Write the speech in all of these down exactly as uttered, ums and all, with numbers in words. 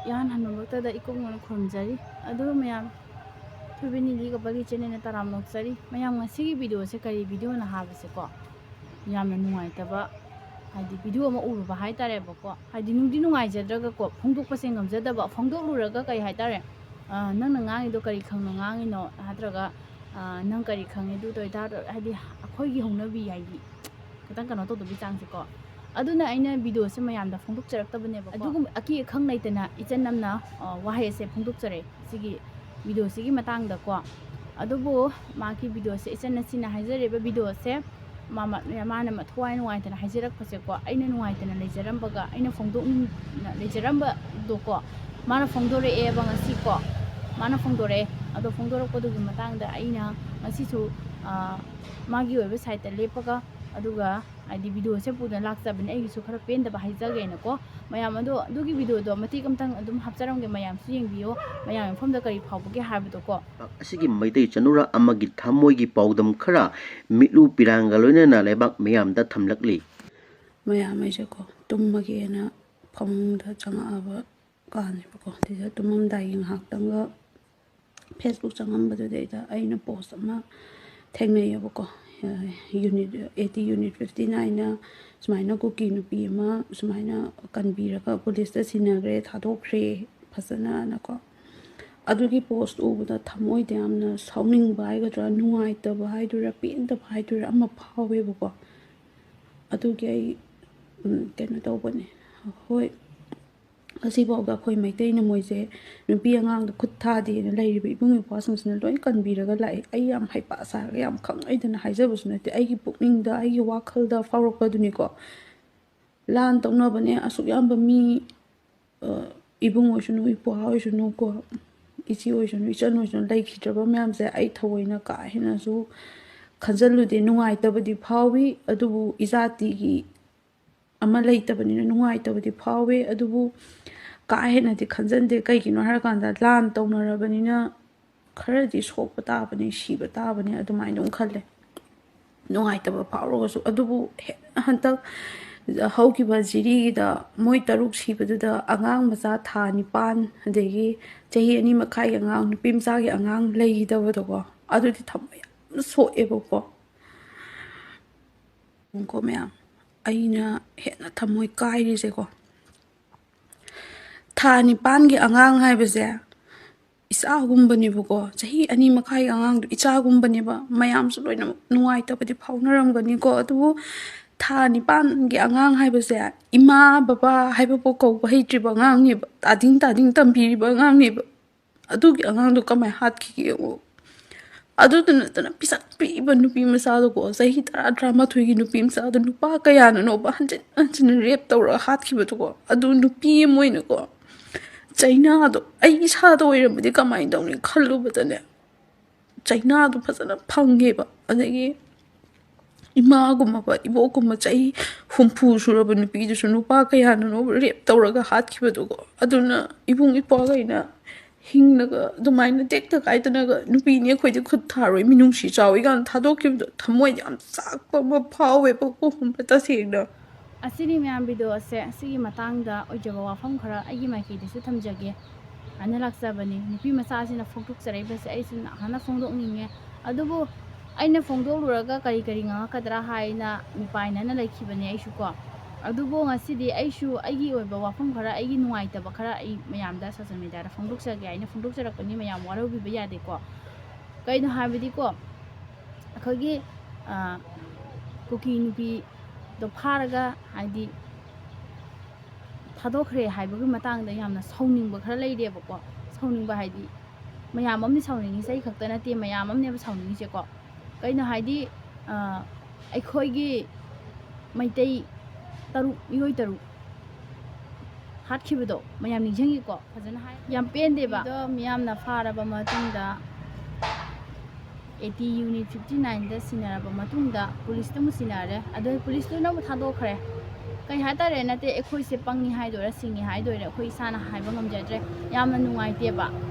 ꯏꯍꯥꯟ ꯍꯥꯟꯕꯃꯛꯇꯗ ꯏꯀꯣꯛ ꯅꯣꯟꯅ ꯈꯨꯔꯨꯝꯖꯔꯤ꯫ ꯑꯗꯨꯒ ꯃꯌꯥꯝ, ꯊꯣꯏꯕꯤꯅꯤꯂꯤ ꯀꯄꯜꯒꯤ ꯆꯦꯅꯦꯜꯅ ꯇꯔꯥꯝꯅ ꯑꯣꯛꯆꯔꯤ꯫ ꯃꯌꯥꯝ, ꯉꯁꯤꯒꯤ ꯚꯤꯗꯤꯑꯣꯁꯦ ꯀꯔꯤ ꯚꯤꯗꯤꯑꯣꯅ ꯍꯥꯏꯕꯁꯦꯀꯣ, ꯌꯥꯝꯅ ꯅꯨꯡꯉꯥꯏꯇꯕ, ꯍꯥꯏꯗꯤ ꯚꯤꯗꯤꯑꯣ ꯑꯃ ꯎꯔꯨꯕ ꯍꯥꯏꯇꯥꯔꯦꯕꯀꯣ꯫ ꯍꯥꯏꯗꯤ ꯅꯨꯡꯗꯤ ꯅꯨꯡꯉꯥꯏꯖꯗ꯭ꯔꯒꯀꯣ, ꯐꯣꯡꯗꯣꯛꯄꯁꯦ ꯉꯝꯖꯗꯕ, ꯐꯣꯡꯗꯣꯛꯂꯨꯔꯒ ꯀꯩ ꯍꯥꯏꯇꯥꯔꯦ, ꯑ, ꯅꯪꯅ ꯉꯥꯡꯉꯤꯗꯣ ꯀꯔꯤ ꯈꯪꯅꯣ ꯉꯥꯡꯉꯤꯅꯣ, ꯅꯠꯇ꯭ꯔꯒ, ꯑ, ꯅꯪ ꯀꯔꯤ ꯈꯪꯉꯤ ꯑꯗꯨ ꯇꯧ ꯇꯥꯔ-, ꯍꯥꯏꯗꯤ ꯑꯩꯈꯣꯏꯒꯤ ꯍꯧꯅꯕꯤ ꯍꯥꯏꯗꯤ ꯈꯤꯇꯪ ꯀꯩꯅꯣ ꯇꯧꯗꯕꯒꯤ ꯆꯥꯡꯁꯦꯀꯣ꯫ ꯑꯗꯨꯅ ꯑꯩꯅ ꯚꯤꯗꯤꯑꯣꯁꯦ ꯃꯌꯥꯝꯗ ꯐꯣꯡꯗꯣꯛꯆꯔꯛꯇꯕꯅꯦꯕꯀꯣ꯫ ꯑꯗꯨꯒꯨꯝꯕ ꯑꯀꯤ ꯑꯈꯪ ꯂꯩꯇꯅ ꯏꯆꯝ ꯆꯝꯅ, ꯑ, ꯋꯥꯍꯩ ꯑꯁꯦ ꯐꯣꯡꯗꯣꯛꯆꯔꯦ ꯁꯤꯒꯤ ꯚꯤꯗꯤꯑꯣꯁꯤꯒꯤ ꯃꯇꯥꯡꯗꯀꯣ꯫ ꯑꯗꯨꯕꯨ ꯃꯥꯒꯤ ꯚꯤꯗꯤꯑꯣꯁꯦ ꯏꯆꯟ ꯑꯁꯤꯅ ꯍꯥꯏꯖꯔꯤꯕ ꯚꯤꯗꯤꯑꯣꯁꯦ ꯃꯥ-, ꯃꯥ-, ꯃꯥꯅ ꯃꯊꯋꯥꯏ ꯅꯨꯡꯉꯥꯏꯇꯅ ꯍꯥꯏꯖꯔꯛꯄꯁꯦꯀꯣ, ꯑꯩꯅ ꯅꯨꯡꯉꯥꯏꯇꯅ ꯂꯩꯖꯔꯝꯕꯒ, ꯑꯩꯅ ꯐꯣꯡꯗꯣꯛꯅꯤꯡꯅ ꯂꯩꯖꯔꯝꯕꯗꯣꯀꯣ, ꯃꯥꯅ ꯐꯣꯡꯗꯣꯔꯛꯑꯦꯕ ꯉꯁꯤꯀꯣ꯫ ꯃꯥꯅ ꯐꯣꯡꯗꯣꯔꯛꯑꯦ꯫ ꯑꯗꯣ ꯐꯣꯡꯗꯣꯔꯛꯄꯗꯨꯒꯤ ꯃꯇꯥꯡꯗ ꯑꯩꯅ ꯉꯁꯤꯁꯨ, ꯑ, ꯃꯥꯒꯤ ꯑꯣꯏꯕ ꯁꯥꯏꯠꯇ ꯂꯦꯞꯄꯒ, ꯑꯗꯨꯒ ꯍꯥꯏꯗꯤ ꯚꯤꯗꯤꯑꯣꯁꯦ ꯄꯨꯗꯨꯅ ꯂꯥꯛꯆꯕꯅꯦ꯫ ꯑꯩꯒꯤꯁꯨ ꯈꯔ ꯄꯦꯟꯗꯕ ꯍꯥꯏꯖꯒꯦꯅꯀꯣ꯫ ꯃꯌꯥꯝ ꯑꯗꯣ ꯑꯗꯨꯒꯤ ꯚꯤꯗꯤꯑꯣꯗꯣ ꯃꯇꯦꯛ ꯑꯃꯇꯪ ꯑꯗꯨꯝ ꯍꯥꯞꯆꯔꯝꯒꯦ, ꯃꯌꯥꯝꯁꯨ ꯌꯦꯡꯕꯤꯌꯣ, ꯃꯌꯥꯝ ꯃꯐꯝꯗ ꯀꯔꯤ ꯐꯥꯎꯕꯒꯦ ꯍꯥꯏꯕꯗꯣꯀꯣ꯫ ꯑꯁꯤꯒꯤ ꯃꯩꯇꯩ ꯆꯅꯨꯔꯥ ꯑꯃꯒꯤ ꯊꯃꯣꯏꯒꯤ ꯄꯥꯎꯗꯝ ꯈꯔ ꯃꯤꯠꯂꯨ ꯄꯤꯔꯥꯡꯒ ꯂꯣꯏꯅꯅ ꯂꯩꯕꯥꯛ ꯃꯤꯌꯥꯝꯗ ꯊꯝꯂꯛꯂꯤ꯫ ꯃꯌꯥꯝ ꯑꯩꯁꯦꯀꯣ ꯇꯨꯝꯃꯒꯦꯅ ꯐꯃꯨꯡꯗ ꯆꯪꯉꯛꯑꯕ ꯀꯥꯟꯅꯦꯕꯀꯣ꯫ ꯑꯗꯨꯗ ꯇꯨꯝꯃꯝꯗꯥꯏꯒꯤ ꯉꯥꯏꯍꯥꯛꯇꯪꯒ ꯐꯦꯁꯕꯨꯛ ꯆꯪꯉꯝꯕꯗꯨꯗꯩꯗ ꯑꯩꯅ ꯄꯣꯁ ꯑꯃ ꯊꯦꯡꯅꯩꯌꯦꯕꯀꯣ꯫ Unit, A T unit fifty ꯅꯥꯏꯟꯅ ꯁꯨꯃꯥꯏꯅ ꯀꯨꯀꯤ ꯅꯨꯄꯤ ꯑꯃ ꯁꯨꯃꯥꯏꯅ ꯀꯟꯕꯤꯔꯒ ꯄꯨꯂꯤꯁꯇ ꯁꯤꯟꯅꯈ꯭ꯔꯦ, ꯊꯥꯗꯣꯛꯈ꯭ꯔꯦ ꯐꯖꯅꯅꯀꯣ꯫ ꯑꯗꯨꯒꯤ ꯄꯣꯁ ꯎꯕꯗ ꯊꯃꯣꯏꯗ ꯌꯥꯝꯅ ꯁꯥꯎꯅꯤꯡꯕ ꯍꯥꯏꯒꯗ꯭ꯔꯥ, ꯅꯨꯡꯉꯥꯏꯇꯕ ꯍꯥꯏꯗꯣꯏꯔꯥ, ꯄꯦꯟꯗꯕ ꯍꯥꯏꯗꯣꯏꯔꯥ, ꯑꯃ ꯐꯥꯎꯋꯦꯕꯀꯣ꯫ ꯑꯗꯨꯒꯤ ꯑꯩ, ꯎꯝ, ꯀꯩꯅꯣ ꯇꯧꯕꯅꯦ꯫ ꯍꯣꯏ, ꯉꯁꯤꯐꯥꯎꯗ ꯑꯩꯈꯣꯏ ꯃꯩꯇꯩꯅ ꯃꯣꯏꯁꯦ ꯅꯨꯄꯤ ꯑꯉꯥꯡꯗ ꯈꯨꯠ ꯊꯥꯗꯦꯅ ꯂꯩꯔꯤꯕ ꯏꯕꯨꯡ ꯏꯄ꯭ꯋꯥꯁꯤꯡꯁꯤꯅ ꯂꯣꯏ ꯀꯟꯕꯤꯔꯒ ꯂꯥꯛꯏ꯫ ꯑꯩ ꯌꯥꯝ ꯍꯩꯄꯥ ꯁꯥꯔꯒ ꯌꯥꯝ ꯈꯪꯍꯩꯗꯅ ꯍꯥꯏꯖꯕꯁꯨ ꯅꯠꯇꯦ, ꯑꯩꯒꯤ ꯄꯨꯛꯅꯤꯡꯗ, ꯑꯩꯒꯤ ꯋꯥꯈꯜꯗ ꯐꯥꯎꯔꯛꯄꯗꯨꯅꯤꯀꯣ꯫ ꯂꯥꯟ ꯇꯧꯅꯕꯅꯦ, ꯑꯁꯨꯛ ꯌꯥꯝꯕ ꯃꯤ, ꯑ, ꯏꯕꯨꯡ ꯑꯣꯏꯁꯅꯨ, ꯏꯄ꯭ꯋꯥ ꯑꯣꯏꯁꯅꯨ ꯀꯣ, ꯏꯆꯦ ꯑꯣꯏꯁꯅꯨ, ꯏꯆꯟ ꯑꯣꯏꯁꯅꯨ, ꯂꯩꯈꯤꯗ꯭ꯔꯕ ꯃꯌꯥꯝꯁꯦ ꯑꯩ ꯊꯑꯣꯏꯅ ꯀꯥ ꯍꯦꯟꯅꯁꯨ ꯈꯟꯖꯜꯂꯨꯗꯦ꯫ ꯅꯨꯡꯉꯥꯏꯇꯕꯗꯤ ꯐꯥꯎꯏ, ꯑꯗꯨꯕꯨ ꯏꯖꯥꯇꯤꯒꯤ ꯑꯃ ꯂꯩꯇꯕꯅꯤꯅ ꯅꯨꯡꯉꯥꯏꯇꯕꯗꯤ ꯐꯥꯎꯋꯦ, ꯑꯗꯨꯕꯨ ꯀꯥ ꯍꯦꯟꯅꯗꯤ ꯈꯟꯖꯟꯗꯦ꯫ ꯀꯩꯒꯤꯅꯣ ꯍꯥꯏꯔꯀꯥꯟꯗ ꯂꯥꯟ ꯇꯧꯅꯔꯕꯅꯤꯅ ꯈꯔꯗꯤ ꯁꯣꯛꯄ ꯇꯥꯕꯅꯤ, ꯁꯤꯕ ꯇꯥꯕꯅꯤ ꯑꯗꯨꯃꯥꯏꯅ ꯑꯗꯨꯝ ꯈꯜꯂꯦ, ꯅꯨꯡꯉꯥꯏꯇꯕ ꯐꯥꯎꯔꯒꯁꯨ꯫ ꯑꯗꯨꯕꯨ ꯍꯦꯟꯅ ꯍꯟꯇꯛ ꯍꯧꯈꯤꯕ ꯖꯤꯔꯤꯒꯤꯗ ꯃꯣꯏ ꯇꯔꯨꯛ ꯁꯤꯕꯗꯨꯗ ꯑꯉꯥꯡ ꯃꯆꯥ ꯊꯥ ꯅꯤꯄꯥꯟ, ꯑꯗꯒꯤ ꯆꯍꯤ ꯑꯅꯤ ꯃꯈꯥꯏꯒꯤ ꯑꯉꯥꯡ, ꯅꯨꯄꯤ ꯃꯆꯥꯒꯤ ꯑꯉꯥꯡ ꯂꯩꯈꯤꯗꯕꯗꯣꯀꯣ, ꯑꯗꯨꯗꯤ ꯊꯃꯣꯏ ꯌꯥꯝꯅ ꯁꯣꯛꯑꯦꯕꯀꯣ꯫ ꯀꯣ ꯃꯌꯥꯝ, ꯑꯩꯅ ꯍꯦꯟꯅ ꯊꯃꯣꯏ ꯀꯥꯏꯔꯤꯁꯦꯀꯣ, ꯊꯥ ꯅꯤꯄꯥꯟꯒꯤ ꯑꯉꯥꯡ ꯍꯥꯏꯕꯁꯦ ꯏꯆꯥꯒꯨꯝꯕꯅꯦꯕꯀꯣ꯫ ꯆꯍꯤ ꯑꯅꯤ ꯃꯈꯥꯏꯒꯤ ꯑꯉꯥꯡꯗꯣ ꯏꯆꯥꯒꯨꯝꯕꯅꯦꯕ꯫ ꯃꯌꯥꯝꯁꯨ ꯂꯣꯏꯅꯃꯛ ꯅꯨꯡꯉꯥꯏꯇꯕꯗꯤ ꯐꯥꯎꯅꯔꯝꯒꯅꯤꯀꯣ, ꯑꯗꯨꯕꯨ ꯊꯥ ꯅꯤꯄꯥꯟꯒꯤ ꯑꯉꯥꯡ ꯍꯥꯏꯕꯁꯦ ꯏꯃꯥ ꯕꯕꯥ ꯍꯥꯏꯕꯐꯥꯎ ꯀꯧꯕ ꯍꯩꯇ꯭ꯔꯤꯕ ꯑꯉꯥꯡꯅꯦꯕ, ꯇꯥꯗꯤꯡ ꯇꯥꯗꯤꯡ ꯇꯝꯕꯤꯔꯤꯕ ꯑꯉꯥꯡꯅꯦꯕ꯫ ꯑꯗꯨꯒꯤ ꯑꯉꯥꯡꯗꯣ ꯀꯃꯥꯏꯅ ꯍꯥꯠꯈꯤꯒꯦ ꯌꯦꯡꯉꯣ꯫ ꯑꯗꯨꯗ ꯅꯠꯇꯅ ꯄꯤꯁꯛ ꯄꯤꯛꯏꯕ ꯅꯨꯄꯤ ꯃꯆꯥꯗꯣꯀꯣ, ꯆꯍꯤ ꯇꯔꯥ, ꯇꯔꯥꯃꯥꯊꯣꯏꯒꯤ ꯅꯨꯄꯤ ꯃꯆꯥꯗꯣ ꯅꯨꯄꯥ ꯀꯌꯥꯅꯅꯣꯕ ꯍꯟꯖꯤꯟ ꯍꯟꯖꯤꯟꯅ ꯔꯦꯞ ꯇꯧꯔꯒ ꯍꯥꯠꯈꯤꯕꯗꯣꯀꯣ꯫ ꯑꯗꯨ ꯅꯨꯄꯤ ꯑꯃ ꯑꯣꯏꯅꯀꯣ, ꯆꯩꯅꯥꯗꯣ ꯑꯩ ꯏꯁꯥꯗ ꯑꯣꯏꯔꯝꯃꯗꯤ ꯀꯃꯥꯏꯅ ꯇꯧꯅꯤ ꯈꯜꯂꯨꯕꯗꯅꯦ, ꯆꯩꯅꯥꯗꯣ ꯐꯖꯅ ꯐꯪꯉꯦꯕ꯫ ꯑꯗꯒꯤ ꯏꯃꯥꯒꯨꯝꯕ, ꯏꯕꯣꯛꯀꯨꯝꯕ ꯆꯍꯤ ꯍꯨꯝꯐꯨ ꯁꯨꯔꯕ ꯅꯨꯄꯤꯗꯨꯁꯨ ꯅꯨꯄꯥ ꯀꯌꯥꯅꯅꯣ ꯔꯦꯞ ꯇꯧꯔꯒ ꯍꯥꯠꯈꯤꯕꯗꯨꯀꯣ꯫ ꯑꯗꯨꯅ ꯏꯕꯨꯡ ꯏꯄ꯭ꯋꯥꯈꯩꯅ ꯍꯤꯡꯅꯒ ꯑꯗꯨꯃꯥꯏꯅ ꯇꯦꯛꯇ ꯀꯥꯏꯗꯅꯒ, ꯅꯨꯄꯤꯅꯤ ꯑꯩꯈꯣꯏꯗꯤ ꯈꯨꯠ ꯊꯥꯔꯣꯏ, ꯃꯤꯅꯨꯡꯁꯤ ꯆꯥꯎꯏ ꯀꯥꯏꯅ ꯊꯥꯗꯣꯛꯈꯤꯕꯗꯣ ꯊꯃꯣꯏ ꯌꯥꯝ ꯆꯥꯛꯄ ꯑꯃ ꯐꯥꯎꯋꯦꯕꯀꯣ, ꯈꯪꯕ꯭ꯔꯥ, ꯇꯁꯦꯡꯅ꯫ ꯑꯁꯤꯅꯤ ꯃꯌꯥꯝ, ꯚꯤꯗꯤꯑꯣ ꯑꯁꯦ, ꯑꯁꯤꯒꯤ ꯃꯇꯥꯡꯗ ꯑꯣꯏꯖꯕ ꯋꯥꯐꯝ ꯈꯔ ꯑꯩꯒꯤ ꯃꯥꯏꯀꯩꯗꯁꯨ ꯊꯝꯖꯒꯦ꯫ ꯍꯥꯏꯅ ꯂꯥꯛꯆꯕꯅꯤ꯫ ꯅꯨꯄꯤ ꯃꯆꯥꯁꯤꯅ ꯐꯣꯡꯗꯣꯛꯆꯔꯛꯏꯕꯁꯦ ꯑꯩꯁꯨ ꯅꯍꯥꯟꯅ ꯐꯣꯡꯗꯣꯛꯅꯤꯡꯉꯦ꯫ ꯑꯗꯨꯕꯨ ꯑꯩꯅ ꯐꯣꯡꯗꯣꯛꯂꯨꯔꯒ ꯀꯔꯤ ꯀꯔꯤ ꯉꯥꯡꯉꯛꯀꯗ꯭ꯔꯥ ꯍꯥꯏꯅ ꯃꯤꯄꯥꯏꯅꯅ ꯂꯩꯈꯤꯕꯅꯦ ꯑꯩꯁꯨ ꯀꯣ꯫ ꯑꯗꯨꯕꯨ ꯉꯁꯤꯗꯤ ꯑꯩꯁꯨ ꯑꯩꯒꯤ ꯑꯣꯏꯕ ꯋꯥꯐꯝ ꯈꯔ, ꯑꯩꯒꯤ ꯅꯨꯡꯉꯥꯏꯇꯕ ꯈꯔ ꯑꯩ ꯃꯌꯥꯝꯗ ꯁꯣꯁꯦꯜ ꯃꯦꯗꯤꯌꯥꯗ ꯐꯣꯡꯗꯣꯛꯆꯒꯦ ꯍꯥꯏꯅ ꯐꯣꯡꯗꯣꯛꯆꯔꯛꯄꯅꯤ꯫ ꯃꯌꯥꯝ ꯋꯥꯔꯧꯕꯤꯕ ꯌꯥꯗꯦꯀꯣ꯫ ꯀꯩꯅꯣ ꯍꯥꯏꯕꯗꯤꯀꯣ, ꯑꯩꯈꯣꯏꯒꯤ, ꯑ, ꯀꯨꯀꯤ ꯅꯨꯄꯤꯗꯣ ꯐꯥꯔꯒ, ꯍꯥꯏꯗꯤ, ꯊꯥꯗꯣꯛꯈ꯭ꯔꯦ ꯍꯥꯏꯕꯒꯤ ꯃꯇꯥꯡꯗ ꯌꯥꯝꯅ ꯁꯥꯎꯅꯤꯡꯕ ꯈꯔ ꯂꯩꯔꯦꯕꯀꯣ꯫ ꯁꯥꯎꯅꯤꯡꯕ ꯍꯥꯏꯗꯤ ꯃꯌꯥꯝ ꯑꯃꯅ ꯁꯥꯎꯅꯤꯡꯉꯤꯁꯦ, ꯑꯩ ꯈꯛꯇ ꯅꯠꯇꯦ, ꯃꯌꯥꯝ ꯑꯃꯅꯦꯕ ꯁꯥꯎꯅꯤꯡꯉꯤꯁꯦꯀꯣ꯫ ꯀꯩꯅꯣ ꯍꯥꯏꯗꯤ, ꯑ, ꯑꯩꯈꯣꯏꯒꯤ ꯃꯩꯇꯩ ꯇꯔꯨꯛ, ꯃꯤꯑꯣꯏ ꯇꯔꯨꯛ ꯍꯥꯠꯈꯤꯕꯗꯣ ꯃꯌꯥꯝ ꯅꯤꯡꯁꯤꯡꯉꯤꯀꯣ꯫ ꯐꯖꯅ ꯍꯥꯏ, ꯌꯥꯝ ꯄꯦꯟꯗꯦꯕ꯫ ꯑꯗꯣ ꯃꯤꯌꯥꯝꯅ ꯐꯥꯔꯕ ꯃꯇꯨꯡꯗ, AT unit fifty nine ꯗ ꯁꯤꯟꯅꯔꯕ ꯃꯇꯨꯡꯗ ꯄꯨꯂꯤꯁꯇ ꯑꯃꯨꯛ ꯁꯤꯟꯅꯔꯦ꯫ ꯑꯗꯣ ꯄꯨꯂꯤꯁꯇꯨꯅ ꯑꯃꯨꯛ ꯊꯥꯗꯣꯛꯈ꯭ꯔꯦ꯫ ꯀꯩ ꯍꯥꯏꯇꯥꯔꯦ, ꯅꯠꯇꯦ, ꯑꯩꯈꯣꯏꯁꯦ ꯄꯪꯉꯤ ꯍꯥꯏꯗꯣꯏꯔꯥ, ꯁꯤꯡꯉꯤ ꯍꯥꯏꯗꯣꯏꯔꯥ, ꯑꯩꯈꯣꯏ ꯏꯁꯥꯅ ꯍꯥꯏꯕ ꯉꯝꯖꯗ꯭ꯔꯦ꯫ ꯌꯥꯝꯅ ꯅꯨꯡꯉꯥꯏꯇꯦꯕ꯫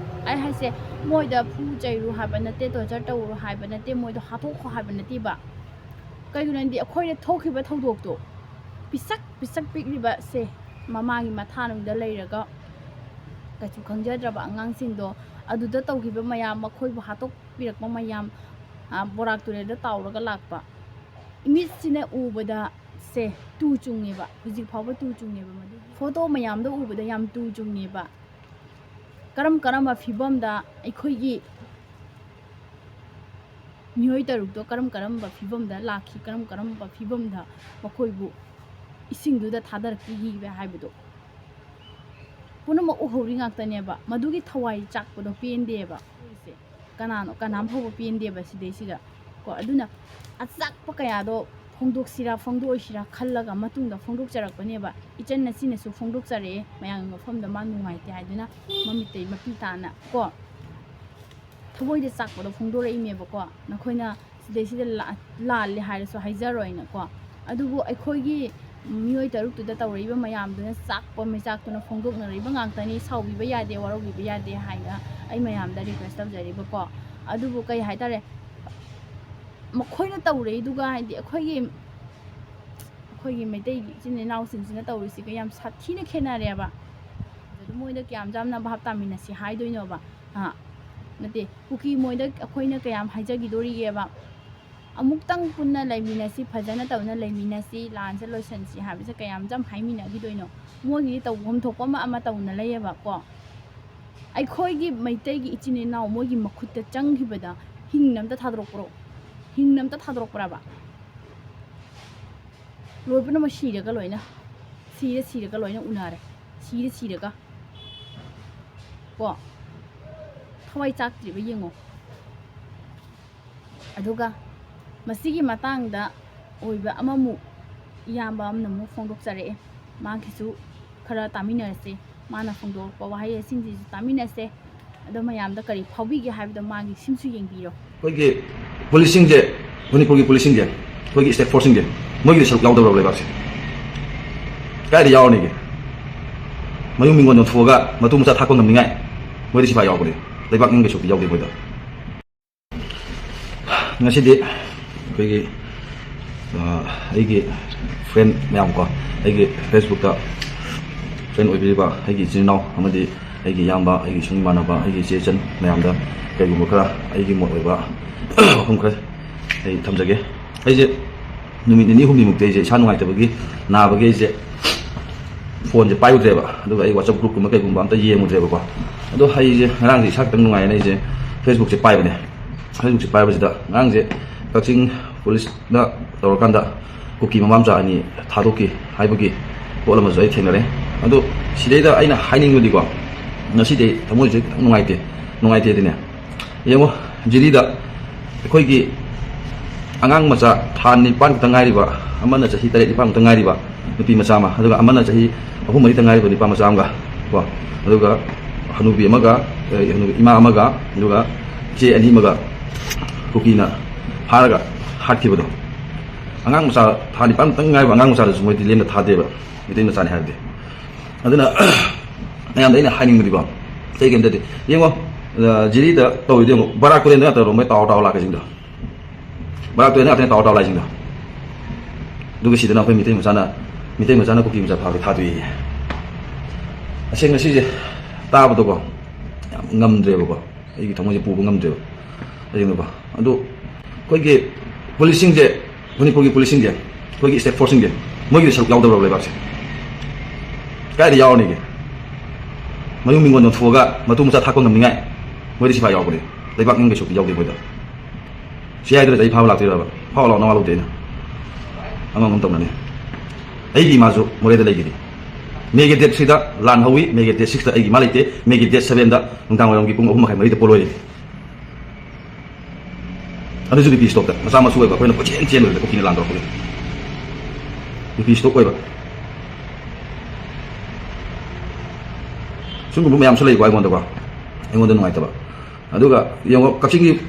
ꯑꯩ ꯍꯥꯏꯁꯦ, ꯃꯣꯏꯗ ꯐꯨ ꯆꯩꯔꯨ ꯍꯥꯏꯕ ꯅꯠꯇꯦ, torture ꯇꯧꯔꯨ ꯍꯥꯏꯕ ꯅꯠꯇꯦ, ꯃꯣꯏꯗꯣ ꯍꯥꯠꯇꯣꯛꯈꯣ ꯍꯥꯏꯕ ꯅꯠꯇꯦꯕ꯫ ꯀꯩꯒꯤꯅꯣꯗꯤ ꯑꯩꯈꯣꯏꯗ ꯊꯣꯛꯈꯤꯕ ꯊꯧꯗꯣꯛꯇꯣ ꯄꯤꯁꯛ ꯄꯤꯁꯛ ꯄꯤꯛꯂꯤꯕꯁꯦ, ꯃꯃꯥꯒꯤ ꯃꯊꯥꯅꯨꯡꯗ ꯂꯩꯔꯒ ꯀꯩꯁꯨ ꯈꯪꯖꯗ꯭ꯔꯕ ꯑꯉꯥꯡꯁꯤꯡꯗꯣ, ꯑꯗꯨꯗ ꯇꯧꯈꯤꯕ ꯃꯌꯥꯝ, ꯃꯈꯣꯏꯕꯨ ꯍꯥꯠꯇꯣꯛꯄꯤꯔꯛꯄ ꯃꯌꯥꯝ, ꯕꯣꯔꯥꯛ ꯇꯨꯔꯦꯜꯗ ꯇꯥꯎꯔꯒ ꯂꯥꯛꯄ, ꯏꯃꯤꯠꯁꯤꯅ ꯎꯕꯗ ꯁꯦ ꯇꯨ ꯆꯨꯡꯉꯦꯕ꯫ ꯍꯧꯖꯤꯛ ꯐꯥꯎꯕ ꯇꯨ ꯆꯨꯡꯉꯦꯕ꯫ ꯃꯗꯨꯒꯤ ꯐꯣꯇꯣ ꯃꯌꯥꯝꯗꯣ ꯎꯕꯗ ꯌꯥꯝ ꯇꯨ ꯆꯨꯡꯉꯦꯕ꯫ ꯀꯔꯝ ꯀꯔꯝꯕ ꯐꯤꯕꯝꯗ ꯑꯩꯈꯣꯏꯒꯤ ꯃꯤꯑꯣꯏ ꯇꯔꯨꯛꯇꯣ ꯀꯔꯝ ꯀꯔꯝꯕ ꯐꯤꯕꯝꯗ ꯂꯥꯛꯈꯤ, ꯀꯔꯝ ꯀꯔꯝꯕ ꯐꯤꯕꯝꯗ ꯃꯈꯣꯏꯕꯨ ꯏꯁꯤꯡꯗꯨꯗ ꯊꯥꯗꯔꯛꯈꯤꯒꯦ ꯍꯥꯏꯕꯗꯣ ꯄꯨꯝꯅꯃꯛ ꯎꯍꯧꯔꯤ ꯉꯥꯛꯇꯅꯦꯕ꯫ ꯃꯗꯨꯒꯤ ꯊꯋꯥꯏ ꯆꯥꯛꯄꯗꯣ ꯄꯦꯟꯗꯦꯕ꯫ ꯀꯅꯥꯅꯣ, ꯀꯅꯥꯝ ꯐꯥꯎꯕ ꯄꯦꯟꯗꯦꯕ ꯁꯤꯗꯩꯁꯤꯗ ꯀꯣ꯫ ꯑꯗꯨꯅ ꯑꯆꯥꯛꯄ ꯀꯌꯥꯗꯣ ꯐꯣꯡꯗꯣꯛꯁꯤꯔꯥ ꯐꯣꯡꯗꯣꯛꯑꯣꯏꯁꯤꯔꯥ ꯈꯜꯂꯒ ꯃꯇꯨꯡꯗ ꯐꯣꯡꯗꯣꯛꯆꯔꯛꯄꯅꯦꯕ꯫ ꯏꯆꯟ ꯑꯁꯤꯅꯁꯨ ꯐꯣꯡꯗꯣꯛꯆꯔꯛꯑꯦ, ꯃꯌꯥꯝꯒꯤ ꯃꯐꯝꯗ ꯃꯥ ꯅꯨꯡꯉꯥꯏꯇꯦ ꯍꯥꯏꯗꯨꯅ ꯃꯃꯤꯠꯇꯩ ꯃꯄꯤ ꯇꯥꯅ ꯀꯣ, ꯊꯃꯣꯏꯗ ꯆꯥꯛꯄꯗꯣ ꯐꯣꯡꯗꯣꯔꯛꯏꯅꯦꯕꯀꯣ꯫ ꯅꯈꯣꯏꯅ ꯁꯤꯗꯩꯁꯤꯗ ꯂꯥ-, ꯂꯥꯜꯂꯦ ꯍꯥꯏꯔꯁꯨ ꯍꯥꯏꯖꯔꯣꯏꯅꯀꯣ꯫ ꯑꯗꯨꯕꯨ ꯑꯩꯈꯣꯏꯒꯤ ꯃꯤꯑꯣꯏ ꯇꯔꯨꯛꯇꯨꯗ ꯇꯧꯔꯛꯏꯕ ꯃꯌꯥꯝꯗꯨꯅ ꯆꯥꯛꯄ ꯃꯩꯆꯥꯛꯇꯨꯅ ꯐꯣꯡꯗꯣꯛꯅꯔꯛꯏꯕ ꯉꯥꯛꯇꯅꯤ꯫ ꯁꯥꯎꯕꯤꯕ ꯌꯥꯗꯦ, ꯋꯥꯔꯧꯕꯤꯕ ꯌꯥꯗꯦ ꯍꯥꯏꯅ ꯑꯩ ꯃꯌꯥꯝꯗ request ꯇꯧꯖꯔꯤꯕꯀꯣ꯫ ꯑꯗꯨꯕꯨ ꯀꯩ ꯍꯥꯏꯇꯥꯔꯦ, ꯃꯈꯣꯏꯅ ꯇꯧꯔꯛꯏꯗꯨꯒ ꯍꯥꯏꯗꯤ ꯑꯩꯈꯣꯏꯒꯤ, ꯑꯩꯈꯣꯏꯒꯤ ꯃꯩꯇꯩꯒꯤ ꯏꯆꯤꯟ ꯏꯅꯥꯎꯁꯤꯡꯁꯤꯅ ꯇꯧꯔꯤꯁꯤꯒ ꯌꯥꯝ ꯁꯥꯊꯤꯅ ꯈꯦꯠꯅꯔꯦꯕ꯫ ꯑꯗꯨ ꯃꯣꯏꯗ ꯀꯌꯥꯝ ꯌꯥꯝꯅ ꯚꯥꯞ ꯇꯥꯃꯤꯟꯅꯁꯤ ꯍꯥꯏꯗꯣꯏꯅꯣꯕ? ꯑꯥ, ꯅꯠꯇꯦ, ꯀꯨꯀꯤ ꯃꯣꯏꯗ ꯑꯩꯈꯣꯏꯅ ꯀꯌꯥꯝ ꯍꯥꯏꯖꯈꯤꯗꯣꯔꯤꯒꯦꯕ? ꯑꯃꯨꯛꯇꯪ ꯄꯨꯟꯅ ꯂꯩꯃꯤꯟꯅꯁꯤ, ꯐꯖꯅ ꯇꯧꯅ ꯂꯩꯃꯤꯟꯅꯁꯤ, ꯂꯥꯟꯁꯦ ꯂꯣꯏꯁꯟꯁꯤ ꯍꯥꯏꯕꯁꯦ ꯀꯌꯥꯝ ꯌꯥꯝ ꯍꯥꯏꯃꯤꯟꯅꯈꯤꯗꯣꯏꯅꯣ? ꯃꯣꯏꯒꯤꯗꯤ ꯇꯧꯐꯝ ꯊꯣꯛꯄ ꯑꯃ ꯑꯃ ꯇꯧꯅ ꯂꯩꯌꯦꯕꯀꯣ꯫ ꯑꯩꯈꯣꯏꯒꯤ ꯃꯩꯇꯩꯒꯤ ꯏꯆꯤꯟ ꯏꯅꯥꯎ ꯃꯣꯏꯒꯤ ꯃꯈꯨꯠꯇ ꯆꯪꯈꯤꯕꯗ ꯍꯤꯡꯅ ꯑꯝꯇ ꯊꯥꯗꯣꯔꯛꯄ꯭ꯔꯣ? ꯍꯤꯡꯅ ꯑꯝꯇ ꯊꯥꯗꯣꯔꯛꯄ꯭ꯔꯕ? ꯂꯣꯏ ꯄꯨꯝꯅꯃꯛ ꯁꯤꯔꯒ ꯂꯣꯏꯅ, ꯁꯤꯔ ꯁꯤꯔꯒ ꯂꯣꯏꯅ ꯎꯅꯔꯦ, ꯁꯤꯔ ꯁꯤꯔꯒ ꯀꯣ꯫ ꯊꯋꯥꯏ ꯆꯥꯛꯇ꯭ꯔꯤꯕ ꯌꯦꯡꯉꯣ꯫ ꯑꯗꯨꯒ ꯃꯁꯤꯒꯤ ꯃꯇꯥꯡꯗ ꯑꯣꯏꯕ ꯑꯃꯃꯨꯛ ꯏꯌꯥꯝꯕ ꯑꯃꯅ ꯑꯃꯨꯛ ꯐꯣꯡꯗꯣꯛꯆꯔꯛꯑꯦ꯫ ꯃꯥꯒꯤꯁꯨ ꯈꯔ ꯇꯥꯃꯤꯟꯅꯔꯁꯦ, ꯃꯥꯅ ꯐꯣꯡꯗꯣꯔꯛꯄ ꯋꯥꯍꯩꯁꯤꯡꯁꯤꯁꯨ ꯇꯥꯃꯤꯟꯅꯁꯦ꯫ ꯑꯗꯣ ꯃꯌꯥꯝꯗ ꯀꯔꯤ ꯐꯥꯎꯕꯤꯒꯦ ꯍꯥꯏꯕꯗꯣ ꯃꯥꯒꯤ ꯁꯤꯝꯁꯨ ꯌꯦꯡꯕꯤꯔꯣ꯫ ꯑꯩꯈꯣꯏꯒꯤ ꯄꯨꯂꯤꯁꯁꯤꯡꯁꯦ, ꯃꯅꯤꯄꯨꯔꯒꯤ ꯄꯨꯂꯤꯁꯁꯤꯡꯁꯦ, ꯑꯩꯈꯣꯏꯒꯤ state forceꯁꯤꯡꯁꯦ, ꯃꯣꯏꯒꯤꯗꯤ ꯁꯔꯨꯛ ꯌꯥꯎꯗꯕ꯭ꯔꯕ ꯂꯩꯕꯥꯛꯁꯦ? ꯀꯥꯏꯗ ꯌꯥꯎꯔꯅꯤꯒꯦ? ꯃꯌꯨꯝ ꯃꯤꯡꯒꯣꯟ ꯌꯣꯟꯊꯣꯛꯑꯒ ꯃꯇꯨ ꯃꯆꯥ ꯊꯥꯛꯄ ꯉꯝꯅꯤꯡꯉꯥꯏ ꯃꯣꯏꯗꯤ ꯁꯤꯐꯥꯏ ꯌꯥꯎꯕꯅꯦ꯫ ꯂꯩꯕꯥꯛ ꯅꯤꯡꯕꯩ ꯁꯔꯨꯛꯇꯤ ꯌꯥꯎꯗꯦ ꯃꯣꯏꯗ꯫ ꯉꯁꯤꯗꯤ ꯑꯩꯈꯣꯏꯒꯤ ꯑꯩꯒꯤ ꯐ꯭ꯔꯦꯟ ꯃꯌꯥꯝ ꯀꯣ, ꯑꯩꯒꯤ ꯐꯦꯁꯕꯨꯛꯇ ꯐ꯭ꯔꯦꯟ ꯑꯣꯏꯕꯤꯔꯤꯕ ꯑꯩꯒꯤ ꯏꯆꯤꯟ ꯏꯅꯥꯎ ꯑꯃꯗꯤ ꯑꯩꯒꯤ ꯏꯌꯥꯝꯕ, ꯑꯩꯒꯤ ꯁꯨꯡ ꯏꯃꯥꯟꯅꯕ, ꯑꯩꯒꯤ ꯏꯆꯦ ꯏꯆꯟ ꯃꯌꯥꯝꯗ ꯀꯩꯒꯨꯝꯕ ꯈꯔ ꯑꯩꯒꯤ ꯃꯣꯠ ꯑꯣꯏꯕ ꯋꯥꯐꯝ ꯈꯔ ꯑꯩ ꯊꯝꯖꯒꯦ꯫ ꯑꯩꯁꯦ ꯅꯨꯃꯤꯠ ꯅꯤꯅꯤ ꯍꯨꯝꯅꯤꯃꯨꯛꯇꯤ ꯑꯩꯁꯦ ꯏꯁꯥ ꯅꯨꯡꯉꯥꯏꯇꯕꯒꯤ, ꯅꯥꯕꯒꯤ ꯑꯩꯁꯦ ꯐꯣꯟꯁꯦ ꯄꯥꯏꯔꯨꯗ꯭ꯔꯦꯕ꯫ ꯑꯗꯨꯒ ꯑꯩ WhatsApp ꯒ꯭ꯔꯨꯞꯀꯨꯝꯕ ꯀꯩꯒꯨꯝꯕ ꯑꯝꯇ ꯌꯦꯡꯉꯨꯗ꯭ꯔꯦꯕꯀꯣ꯫ ꯑꯗꯣ ꯑꯩꯁꯦ ꯉꯔꯥꯡꯁꯦ ꯏꯁꯥ ꯈꯤꯇꯪ ꯅꯨꯡꯉꯥꯏꯌꯦꯅ ꯑꯩꯁꯦ ꯐꯦꯁꯕꯨꯛꯁꯦ ꯄꯥꯏꯕꯅꯦ꯫ ꯐꯦꯁꯕꯨꯛꯁꯦ ꯄꯥꯏꯕꯁꯤꯗ ꯉꯔꯥꯡꯁꯦ ꯀꯛꯆꯤꯡ ꯄꯨꯂꯤꯁꯅ ꯇꯧꯔꯀꯥꯟꯗ ꯀꯨꯀꯤ ꯃꯃꯥ ꯃꯆꯥ ꯑꯅꯤ ꯊꯥꯗꯣꯛꯈꯤ ꯍꯥꯏꯕꯒꯤ ꯄꯣꯠ ꯑꯃꯁꯨ ꯑꯩ ꯊꯦꯡꯅꯔꯦ꯫ ꯑꯗꯣ ꯁꯤꯗꯩꯗ ꯑꯩꯅ ꯍꯥꯏꯅꯤꯡꯕꯗꯤꯀꯣ, ꯉꯁꯤꯗꯤ ꯊꯃꯣꯏꯁꯦ ꯈꯤꯇꯪ ꯅꯨꯡꯉꯥꯏꯇꯦ꯫ ꯅꯨꯡꯉꯥꯏꯇꯦꯗꯤꯅꯦ, ꯌꯦꯡꯉꯣ, ꯖꯤꯔꯤꯗ ꯑꯩꯈꯣꯏꯒꯤ ꯑꯉꯥꯡ ꯃꯆꯥ ꯊꯥ ꯅꯤꯄꯥꯟ ꯈꯛꯇ ꯉꯥꯏꯔꯤꯕ, ꯑꯃꯅ ꯆꯍꯤ ꯇꯔꯦꯠ ꯅꯤꯄꯥꯟ ꯈꯛꯇ ꯉꯥꯏꯔꯤꯕ ꯅꯨꯄꯤ ꯃꯆꯥ ꯑꯃ, ꯑꯗꯨꯒ ꯑꯃꯅ ꯆꯍꯤ ꯑꯍꯨꯝ ꯃꯔꯤꯇ ꯉꯥꯏꯔꯤꯕ ꯅꯨꯄꯥ ꯃꯆꯥ ꯑꯃꯒ ꯀꯣ, ꯑꯗꯨꯒ ꯍꯅꯨꯕꯤ ꯑꯃꯒ, ꯑꯦ, ꯍꯅꯨꯕꯤ ꯏꯃꯥ ꯑꯃꯒ, ꯑꯗꯨꯒ ꯏꯆꯦ ꯑꯅꯤ ꯑꯃꯒ ꯀꯨꯀꯤꯅ ꯐꯥꯔꯒ ꯍꯥꯠꯈꯤꯕꯗꯣ꯫ ꯑꯉꯥꯡ ꯃꯆꯥ, ꯊꯥ ꯅꯤꯄꯥꯟ ꯈꯛꯇꯪ ꯉꯥꯏꯔꯤꯕ ꯑꯉꯥꯡ ꯃꯆꯥꯗꯨꯁꯨ ꯃꯣꯏꯗꯤ ꯂꯦꯝꯅ ꯊꯥꯗꯦꯕ, ꯃꯩꯇꯩ ꯃꯆꯥꯅꯤ ꯍꯥꯏꯔꯗꯤ꯫ ꯑꯗꯨꯅ ꯃꯌꯥꯝꯗ ꯑꯩꯅ ꯍꯥꯏꯅꯤꯡꯕꯗꯤꯀꯣ, ꯑꯇꯩ ꯀꯩꯝꯇꯗꯤ, ꯌꯦꯡꯉꯣ, ꯑ, ꯖꯤꯔꯤꯗ ꯇꯧꯔꯤꯗꯣ ꯌꯦꯡꯉꯣ, ꯕꯔꯥꯛ ꯇꯨꯔꯦꯟꯗ ꯉꯥꯛꯇ ꯃꯣꯏ ꯇꯥꯎꯔ ꯇꯥꯎꯔ ꯂꯥꯛꯀꯦꯁꯤꯡꯗꯣ꯫ ꯕꯔꯥꯛ ꯇꯨꯔꯦꯟꯗ ꯉꯥꯛꯇꯅꯦ ꯇꯥꯎꯔ ꯇꯥꯎꯔ ꯂꯥꯛꯏꯁꯤꯡꯗꯣ꯫ ꯑꯗꯨꯒ ꯁꯤꯗꯅ ꯑꯩꯈꯣꯏ ꯃꯩꯇꯩ ꯃꯆꯥꯅ, ꯃꯩꯇꯩ ꯃꯆꯥꯅ ꯀꯨꯀꯤ ꯃꯆꯥ ꯐꯥꯕꯒꯤ ꯊꯥꯗꯣꯛꯏꯌꯦ꯫ ꯑꯁꯦꯡꯕ ꯁꯤꯁꯦ ꯇꯥꯕꯗꯀꯣ, ꯌꯥꯝ ꯉꯝꯗ꯭ꯔꯦꯕꯀꯣ꯫ ꯑꯩꯒꯤ ꯊꯃꯣꯏꯁꯦ ꯄꯨꯕ ꯉꯝꯗ꯭ꯔꯦꯕ꯫ ꯑꯗꯨꯅꯀꯣ, ꯑꯗꯨ ꯑꯩꯈꯣꯏꯒꯤ ꯄꯨꯂꯤꯁꯁꯤꯡꯁꯦ, ꯃꯅꯤꯄꯨꯔꯒꯤ ꯄꯨꯂꯤꯁꯁꯤꯡꯁꯦ, ꯑꯩꯈꯣꯏꯒꯤ ꯁ꯭ꯇꯦꯠ ꯐꯣꯔꯁꯁꯤꯡꯁꯦ, ꯃꯣꯏꯒꯤꯗꯤ ꯁꯔꯨꯛ ꯌꯥꯎꯗꯕ꯭ꯔꯕ ꯂꯩꯕꯥꯛꯁꯦ? ꯀꯥꯏꯗ ꯌꯥꯎꯔꯅꯤꯒꯦ? ꯃꯌꯨꯝ ꯃꯤꯉꯣꯟ ꯌꯣꯟꯊꯣꯛꯑꯒ ꯃꯇꯨ ꯃꯆꯥ ꯊꯥꯛꯄ ꯉꯝꯅꯤꯡꯉꯥꯏ ꯃꯣꯏꯗꯤ ꯁꯤꯐꯥꯏ ꯌꯥꯎꯕꯅꯦ꯫ ꯂꯩꯕꯥꯛ ꯅꯤꯡꯕꯩ ꯁꯔꯨꯛꯇꯤ ꯌꯥꯎꯗꯦ ꯃꯣꯏꯗ꯫ ꯁꯤ ꯍꯥꯏꯗ꯭ꯔꯁꯨ ꯑꯩ ꯐꯥꯕ ꯂꯥꯛꯇꯣꯏꯔꯕ? ꯐꯥꯎ ꯂꯥꯎ, ꯅꯋꯥ ꯂꯧꯗꯦ ꯑꯩꯅ꯫ ꯑꯉꯝ ꯑꯉꯝ ꯇꯧꯅꯅꯤ꯫ ꯑꯩꯒꯤ ꯏꯃꯥꯁꯨ ꯃꯣꯔꯦꯗ ꯂꯩꯈꯤꯗꯦ꯫ ꯃꯦꯒꯤ ꯗꯦꯠ ꯊ꯭ꯔꯤꯗ ꯂꯥꯟ ꯍꯧꯋꯤ, ꯃꯦꯒꯤ ꯗꯦꯠ ꯁꯤꯛꯁꯇ ꯑꯩꯒꯤ ꯏꯃꯥ ꯂꯩꯇꯦ, ꯃꯦꯒꯤ ꯗꯦꯠ ꯁꯚꯦꯟꯗ ꯅꯨꯡꯗꯥꯡ ꯋꯥꯏꯔꯝꯒꯤ ꯄꯨꯡ ꯑꯍꯨꯝ ꯃꯈꯥꯏ ꯃꯔꯤꯗ ꯄꯣꯂꯣꯏꯔꯦ꯫ ꯑꯗꯨꯁꯨ ꯕꯤ ꯄꯤ ꯏꯁꯇꯣꯛꯇ ꯃꯆꯥ ꯃꯁꯨ ꯑꯣꯏꯕ ꯑꯩꯈꯣꯏꯅ ꯀꯣꯏꯆꯦꯟ ꯆꯦꯟꯕꯗꯨꯗ ꯀꯨꯀꯤꯅ ꯂꯥꯟ ꯇꯧꯔꯛꯄꯒꯤ꯫ ꯕꯤ ꯄꯤ ꯏꯁꯇꯣꯛ ꯑꯣꯏꯕ꯫ ꯁꯤꯒꯨꯝꯕ ꯃꯌꯥꯝꯁꯨ ꯂꯩꯀꯣ ꯑꯩꯉꯣꯟꯗꯀꯣ꯫ ꯑꯩꯉꯣꯟꯗ ꯅꯨꯡꯉꯥꯏꯇꯕ꯫ ꯑꯗꯨꯒ ꯌꯦꯡꯉꯣ, ꯀꯛꯆꯤꯡꯒꯤ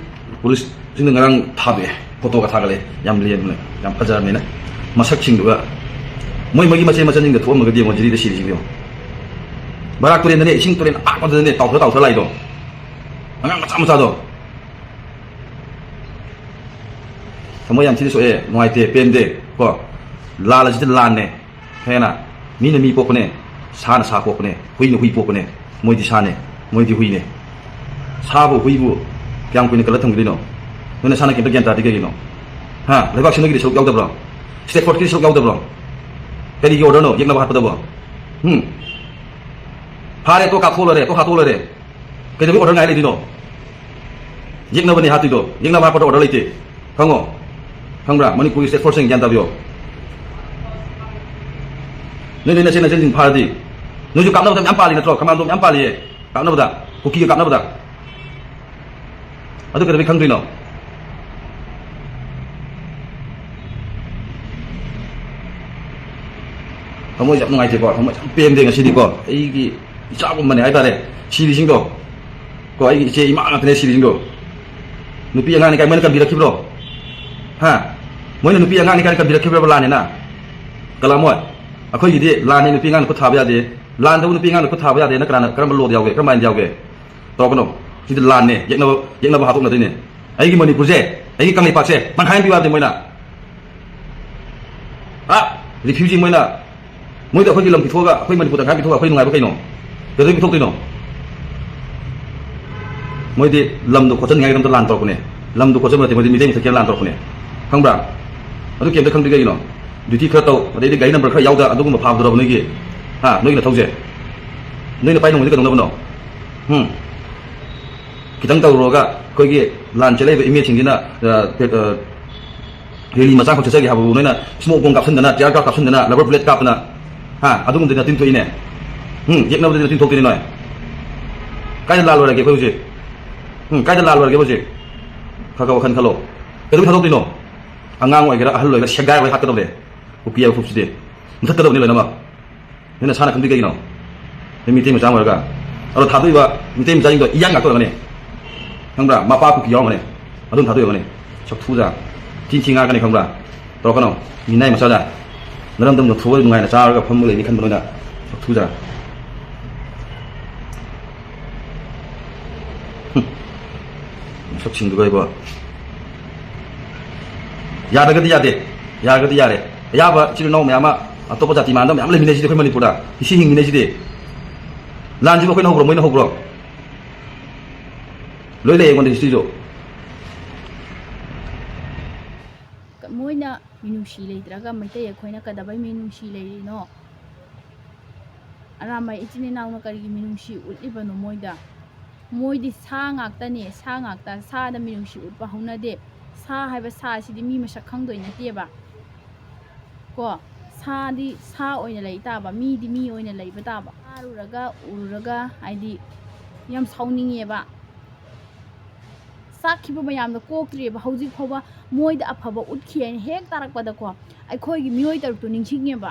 ꯄꯨꯂꯤꯁꯁꯤꯡꯅ ꯉꯔꯥꯡ ꯊꯥꯗꯣꯛꯑꯦ, ꯐꯣꯇꯣꯒ ꯊꯥꯒꯠꯂꯛꯑꯦ, ꯌꯥꯝ ꯂꯦꯝꯅ, ꯌꯥꯝ ꯐꯖꯔꯕꯅꯤꯅ꯫ ꯃꯁꯛꯁꯤꯡꯗꯨꯒ ꯃꯣꯏ ꯃꯣꯏꯒꯤ ꯃꯆꯦ ꯃꯆꯟꯁꯤꯡꯗ ꯊꯣꯛꯑꯝꯃꯒꯗꯤ ꯌꯦꯡꯉꯣ, ꯖꯤꯔꯤꯗ ꯁꯤꯔꯤꯁꯤꯡꯗꯣ ꯌꯦꯡꯉꯣ꯫ ꯕꯔꯥꯛ ꯇꯨꯔꯦꯟꯗꯅꯦ, ꯏꯁꯤꯡ ꯇꯨꯔꯦꯟ ꯑꯄꯥꯛꯄꯗꯨꯗꯅꯦ ꯇꯥꯎꯊ ꯇꯥꯎꯊ ꯂꯥꯛꯏꯗꯣ꯫ ꯑꯉꯥꯡ ꯃꯆꯥ ꯃꯆꯥꯗꯣ꯫ ꯊꯃꯣꯏ ꯌꯥꯝ ꯊꯤꯅ ꯁꯣꯛꯑꯦ, ꯅꯨꯡꯉꯥꯏꯇꯦ, ꯄꯦꯟꯗꯦ꯫ ꯀꯣ, ꯂꯥꯜ ꯑꯁꯤꯗꯤ ꯂꯥꯟꯅꯦ꯫ ꯈꯪꯉꯦꯅ? ꯃꯤꯅ ꯃꯤ ꯄꯣꯛꯄꯅꯦ, ꯁꯥꯅ ꯁꯥ ꯄꯣꯛꯄꯅꯦ, ꯍꯨꯏꯅ ꯍꯨꯏ ꯄꯣꯛꯄꯅꯦ꯫ ꯃꯣꯏꯗꯤ ꯁꯥꯅꯦ, ꯃꯣꯏꯗꯤ ꯍꯨꯏꯅꯦ꯫ ꯁꯥꯕꯨ ꯍꯨꯏꯕꯨ ꯀꯌꯥꯝ ꯀꯨꯏꯅ ꯀꯜꯂ ꯊꯝꯈꯤꯗꯣꯏꯅꯣ? ꯅꯣꯏ ꯅꯁꯥꯅ ꯀꯩꯝꯇ ꯒ꯭ꯌꯥꯟ ꯇꯥꯗꯦ ꯀꯩꯒꯤꯅꯣ? ꯍꯥ? ꯂꯩꯕꯥꯛꯁꯤ ꯅꯣꯏꯒꯤꯗꯤ ꯁꯔꯨꯛ ꯌꯥꯎꯗꯕ꯭ꯔꯣ? ꯁ꯭ꯇꯦꯠ ꯐꯣꯔꯁꯀꯤ ꯁꯔꯨꯛ ꯌꯥꯎꯗꯕ꯭ꯔꯣ? ꯀꯔꯤꯒꯤ ꯑꯣꯔꯗꯔꯅꯣ ꯌꯦꯛꯅꯕ ꯍꯥꯠꯄꯗꯕꯣ? ꯍꯨꯝ? ꯐꯥꯔꯦ, ꯇꯣ ꯀꯥꯞꯊꯣꯛ ꯂꯣꯏꯔꯦ, ꯇꯣ ꯍꯥꯠꯇꯣꯛ ꯂꯣꯏꯔꯦ꯫ ꯀꯩꯗꯧꯕꯩ ꯑꯣꯔꯗꯔ ꯉꯥꯏ ꯂꯩꯗꯣꯏꯅꯣ? ꯌꯦꯛꯅꯕꯅꯦ ꯍꯥꯠꯇꯣꯏꯗꯣ꯫ ꯌꯦꯛꯅꯕ ꯍꯥꯠꯄꯗ ꯑꯣꯔꯗꯔ ꯂꯩꯇꯦ꯫ ꯈꯪꯉꯣ? ꯈꯪꯕ꯭ꯔꯥ? ꯃꯅꯤꯄꯨꯔꯒꯤ ꯁ꯭ꯇꯦꯠ ꯐꯣꯔꯁꯁꯤꯡ ꯒ꯭ꯌꯥꯟ ꯇꯥꯕꯤꯌꯣ꯫ ꯅꯣꯏ, ꯅꯣꯏ ꯅꯆꯦ ꯅꯆꯦꯟꯁꯤꯡ ꯐꯥꯔꯗꯤ, ꯅꯣꯏꯁꯨ ꯀꯥꯞꯅꯕꯗ ꯃꯌꯥꯝ ꯄꯥꯜꯂꯤ ꯅꯠꯇ꯭ꯔꯣ? ꯀꯃꯥꯟꯗꯣ ꯃꯌꯥꯝ ꯄꯥꯜꯂꯤꯌꯦ꯫ ꯀꯥꯞꯅꯕꯗ, ꯀꯨꯀꯤꯒ ꯀꯥꯞꯅꯕꯗ꯫ ꯑꯗꯨ ꯀꯩꯗꯧꯕꯩ ꯈꯪꯗ꯭ꯔꯤꯅꯣ? ꯊꯃꯣꯏꯁꯦ ꯌꯥꯝ ꯅꯨꯡꯉꯥꯏꯇꯦꯀꯣ, ꯊꯃꯣꯏꯁꯦ ꯌꯥꯝ ꯄꯦꯟꯗꯦ ꯉꯁꯤꯗꯤꯀꯣ꯫ ꯑꯩꯒꯤ ꯏꯆꯥꯒꯨꯝꯕꯅꯦ ꯍꯥꯏꯇꯥꯔꯦ ꯁꯤꯔꯤꯁꯤꯡꯗꯣ꯫ ꯀꯣ, ꯑꯩꯒꯤ ꯏꯆꯦ ꯏꯃꯥ ꯉꯥꯛꯇꯅꯦ ꯁꯤꯔꯤꯁꯤꯡꯗꯣ꯫ ꯅꯨꯄꯤ ꯑꯉꯥꯡꯅꯤ ꯀꯥꯏ ꯃꯣꯏꯅ ꯀꯟꯕꯤꯔꯛꯈꯤꯕ꯭ꯔꯣ? ꯍꯥ? ꯃꯣꯏꯅ ꯅꯨꯄꯤ ꯑꯉꯥꯡꯅꯤ ꯀꯥꯏꯅ ꯀꯟꯕꯤꯔꯛꯈꯤꯕ꯭ꯔꯕ ꯂꯥꯟꯅꯦꯅ? ꯀꯂꯥꯃꯣꯏ, ꯑꯩꯈꯣꯏꯒꯤꯗꯤ ꯂꯥꯟꯅꯤ, ꯅꯨꯄꯤ ꯑꯉꯥꯡꯅ ꯈꯨꯠ ꯊꯥꯕ ꯌꯥꯗꯦ꯫ ꯂꯥꯟꯗꯕꯨ ꯅꯨꯄꯤ ꯑꯉꯥꯡꯅ ꯈꯨꯠ ꯊꯥꯕ ꯌꯥꯗꯦꯅ ꯀꯅꯥꯅ, ꯀꯔꯝꯕ ꯂꯣꯗ ꯌꯥꯎꯒꯦ? ꯀꯔꯝꯕ ꯑꯥꯏꯟꯗ ꯌꯥꯎꯒꯦ? ꯇꯧꯔꯛꯀꯅꯣ꯫ ꯁꯤꯗꯤ ꯂꯥꯟꯅꯦ, ꯌꯦꯛꯅꯕ, ꯌꯦꯛꯅꯕ ꯍꯥꯠꯇꯣꯛꯅꯗꯣꯏꯅꯦ꯫ ꯑꯩꯒꯤ ꯃꯅꯤꯄꯨꯔꯁꯦ, ꯑꯩꯒꯤ ꯀꯪꯂꯩꯄꯥꯛꯁꯦ ꯇꯪꯈꯥꯏ ꯑꯃ ꯄꯤꯌꯨ ꯍꯥꯏꯕꯗꯤ ꯃꯣꯏꯅ꯫ ꯑ, ꯔꯤꯐ꯭ꯌꯨꯖꯤ ꯃꯣꯏꯅ, ꯃꯣꯏꯗ ꯑꯩꯈꯣꯏꯒꯤ ꯂꯝ ꯄꯤꯊꯣꯛꯑꯒ, ꯑꯩꯈꯣꯏ ꯃꯅꯤꯄꯨꯔ ꯇꯪꯈꯥꯏ ꯄꯤꯊꯣꯛꯑꯒ ꯑꯩꯈꯣꯏ ꯅꯨꯡꯉꯥꯏꯕ ꯀꯩꯅꯣ? ꯀꯩꯗꯧꯕꯩ ꯄꯤꯊꯣꯛꯇꯣꯏꯅꯣ? ꯃꯣꯏꯗꯤ ꯂꯝꯗꯣ ꯈꯣꯠꯆꯟꯅꯤꯡꯉꯥꯏꯒꯤꯗꯃꯛꯇ ꯂꯥꯟ ꯇꯧꯔꯛꯄꯅꯦ꯫ ꯂꯝꯗꯣ ꯈꯣꯠꯆꯟꯕ ꯅꯠꯇꯦ, ꯃꯣꯏꯗꯤ ꯃꯤꯇꯩ ꯃꯊꯛꯀꯤ ꯂꯥꯟ ꯇꯧꯔꯛꯄꯅꯦ꯫ ꯈꯪꯕ꯭ꯔꯥ? ꯑꯗꯨ ꯀꯩꯝꯇ ꯈꯪꯗ꯭ꯔꯤ ꯀꯩꯒꯤꯅꯣ? ꯗ꯭ꯌꯨꯇꯤ ꯈꯔ ꯇꯧ, ꯑꯗꯩꯗꯤ ꯒꯥꯔꯤ ꯅꯝꯕꯔ ꯈꯔ ꯌꯥꯎꯗ ꯑꯗꯨꯒꯨꯝꯕ ꯐꯥꯕꯗꯨꯔꯕ ꯅꯣꯏꯒꯤ, ꯍꯥ, ꯅꯣꯏꯒꯤ ꯅꯊꯧꯁꯦ? ꯅꯣꯏꯅ ꯄꯥꯏ ꯅꯣꯡꯃꯗꯤ ꯀꯩꯗꯧꯅꯕꯅꯣ? ꯍꯨꯝ? ꯈꯤꯇꯪ ꯇꯧꯔꯨꯔꯒ ꯑꯩꯈꯣꯏꯒꯤ ꯂꯥꯟ ꯆꯦꯜꯂꯛꯏꯕ ꯏꯃꯦꯖꯁꯤꯡꯁꯤꯅ, ꯑ, ꯑ, ꯔꯦꯂꯤ ꯃꯆꯥ ꯈꯛ ꯆꯠꯆꯒꯦ ꯍꯥꯏꯕꯕꯨ ꯅꯣꯏꯅ ꯁ꯭ꯃꯣꯛ ꯕꯣꯝ ꯀꯥꯞꯁꯤꯟꯗꯅ, ꯇꯤꯌꯥꯔ ꯒꯥꯁ ꯀꯥꯞꯁꯤꯟꯗꯅ, ꯔꯕꯔ ꯕꯨꯂꯦꯠ ꯀꯥꯞꯇꯅ, ꯍꯥ, ꯑꯗꯨꯒꯨꯝꯕꯗꯨꯗꯤ ꯅꯇꯤꯟ ꯊꯣꯛꯏꯅꯦ꯫ ꯎꯝ, ꯌꯦꯛꯅꯕꯗꯨꯗꯤ ꯅꯇꯤꯟ ꯊꯣꯛꯇꯣꯏꯅꯦ ꯅꯣꯏ꯫ ꯀꯥꯏꯗ ꯂꯥꯜꯂꯨꯔꯒꯦ ꯑꯩꯈꯣꯏ ꯍꯧꯖꯤꯛ? ꯎꯝ, ꯀꯥꯏꯗ ꯂꯥꯜꯂꯨꯔꯒꯦ ꯍꯧꯖꯤꯛ? ꯈꯔ ꯈꯔ ꯋꯥꯈꯜ ꯈꯜꯂꯣ꯫ ꯀꯩꯗꯧꯕꯩ ꯊꯥꯗꯣꯛꯇꯣꯏꯅꯣ? ꯑꯉꯥꯡ ꯑꯣꯏꯒꯦꯔꯥ, ꯑꯍꯜ ꯑꯣꯏꯒꯦꯔꯥ, ꯁꯦꯒꯥꯏꯔꯣꯏ ꯍꯥꯠꯀꯗꯕꯅꯦ꯫ ꯀꯨꯀꯤ ꯍꯥꯏꯕ ꯐꯨꯔꯨꯞꯁꯤꯗꯤ ꯃꯨꯊꯠꯀꯗꯕꯅꯤ ꯂꯣꯏꯅꯃꯛ꯫ ꯅꯣꯏ ꯅꯁꯥꯅ ꯈꯪꯕꯤ ꯀꯩꯒꯤꯅꯣ? ꯅꯣꯏ ꯃꯤꯇꯩ ꯃꯆꯥ ꯑꯃ ꯑꯣꯏꯔꯒ꯫ ꯑꯗꯣ ꯊꯥꯗꯣꯛꯏꯕ ꯃꯤꯇꯩ ꯃꯆꯥꯁꯤꯡꯗꯣ ꯏꯌꯥꯡ ꯉꯥꯛꯇ ꯑꯣꯏꯔꯝꯒꯅꯤ꯫ ꯈꯪꯕ꯭ꯔꯥ? ꯃꯄꯥ ꯀꯨꯀꯤ ꯌꯥꯎꯔꯝꯒꯅꯤ꯫ ꯑꯗꯨꯝ ꯊꯥꯗꯣꯛꯏ ꯑꯣꯏꯔꯝꯒꯅꯤ꯫ ꯁꯛꯊꯨꯗ꯫ ꯊꯤ ꯊꯤ ꯉꯥꯡꯉꯛꯀꯅꯤ ꯈꯪꯕ꯭ꯔꯥ? ꯇꯧꯔꯛꯀꯅꯣ꯫ ꯃꯤꯅꯥꯏ ꯃꯆꯥꯗ꯫ ꯅꯔꯝꯗꯝ ꯅꯣꯛꯊꯣꯛꯑꯒ ꯅꯨꯡꯉꯥꯏꯅ ꯆꯥꯔꯒ ꯐꯝꯃ ꯂꯩꯅꯤ ꯈꯟꯕ ꯅꯣꯏꯅ꯫ ꯁꯛꯊꯨꯗ꯫ ꯍꯨꯝ꯫ ꯃꯁꯛꯁꯤꯡꯗꯨꯒ ꯏꯕꯣ꯫ ꯌꯥꯔꯒꯗꯤ ꯌꯥꯗꯦ, ꯌꯥꯔꯒꯗꯤ ꯌꯥꯔꯦ꯫ ꯑꯌꯥꯕ ꯏꯆꯤꯜ ꯏꯅꯥꯎ ꯃꯌꯥꯝ ꯑꯃ ꯑꯇꯣꯞꯄ ꯖꯥꯇꯤ ꯃꯥꯟꯗ ꯃꯌꯥꯝ ꯂꯩꯃꯤꯟꯅꯩꯁꯤꯗꯤ ꯑꯩꯈꯣꯏ ꯃꯅꯤꯄꯨꯔꯗ꯫ ꯏꯁꯤ ꯍꯤꯡꯃꯤꯟꯅꯩꯁꯤꯗꯤ꯫ ꯂꯥꯟꯁꯤꯕꯨ ꯑꯩꯈꯣꯏꯅ ꯍꯧꯕ꯭ꯔꯣ, ꯃꯣꯏꯅ ꯍꯧꯕ꯭ꯔꯣ? ꯂꯣꯏ ꯂꯩ ꯑꯩꯉꯣꯟꯗ ꯍꯤꯁꯇ꯭ꯔꯤꯁꯨ꯫ ꯃꯣꯏꯅ ꯃꯤꯅꯨꯡꯁꯤ ꯂꯩꯇ꯭ꯔꯒ ꯃꯩꯇꯩ ꯑꯩꯈꯣꯏꯅ ꯀꯩꯗꯧꯕꯩ ꯃꯤꯅꯨꯡꯁꯤ ꯂꯩꯔꯤꯅꯣ? ꯑꯔꯥꯝꯕꯥꯏ ꯏꯆꯤꯟ ꯏꯅꯥꯎꯅ ꯀꯔꯤꯒꯤ ꯃꯤꯅꯨꯡꯁꯤ ꯎꯠꯂꯤꯕꯅꯣ ꯃꯣꯏꯗ? ꯃꯣꯏꯗꯤ ꯁꯥ ꯉꯥꯛꯇꯅꯦ, ꯁꯥ ꯉꯥꯛꯇ꯫ ꯁꯥꯗ ꯃꯤꯅꯨꯡꯁꯤ ꯎꯠꯄ ꯍꯧꯅꯗꯦ꯫ ꯁꯥ ꯍꯥꯏꯕ ꯁꯥꯁꯤꯗꯤ ꯃꯤ ꯃꯁꯛ ꯈꯪꯗꯣꯏ ꯅꯠꯇꯦꯕ꯫ ꯀꯣ, ꯁꯥꯗꯤ ꯁꯥ ꯑꯣꯏꯅ ꯂꯩ ꯇꯥꯕ, ꯃꯤꯗꯤ ꯃꯤ ꯑꯣꯏꯅ ꯂꯩꯕ ꯇꯥꯕ꯫ ꯆꯥꯔꯨꯔꯒ ꯎꯔꯨꯔꯒ ꯍꯥꯏꯗꯤ ꯌꯥꯝ ꯁꯥꯎꯅꯤꯡꯉꯦꯕ꯫ ꯆꯥꯛꯈꯤꯕ ꯃꯌꯥꯝꯗꯣ ꯀꯣꯛꯇ꯭ꯔꯤꯑꯕ꯫ ꯍꯧꯖꯤꯛ ꯐꯥꯎꯕ ꯃꯣꯏꯗ ꯑꯐꯕ ꯎꯠꯈꯤ ꯍꯥꯏꯅ ꯍꯦꯛ ꯇꯥꯔꯛꯄꯗꯀꯣ, ꯑꯩꯈꯣꯏꯒꯤ ꯃꯤꯑꯣꯏ ꯇꯔꯨꯛꯇꯣ ꯅꯤꯡꯁꯤꯡꯉꯦꯕ꯫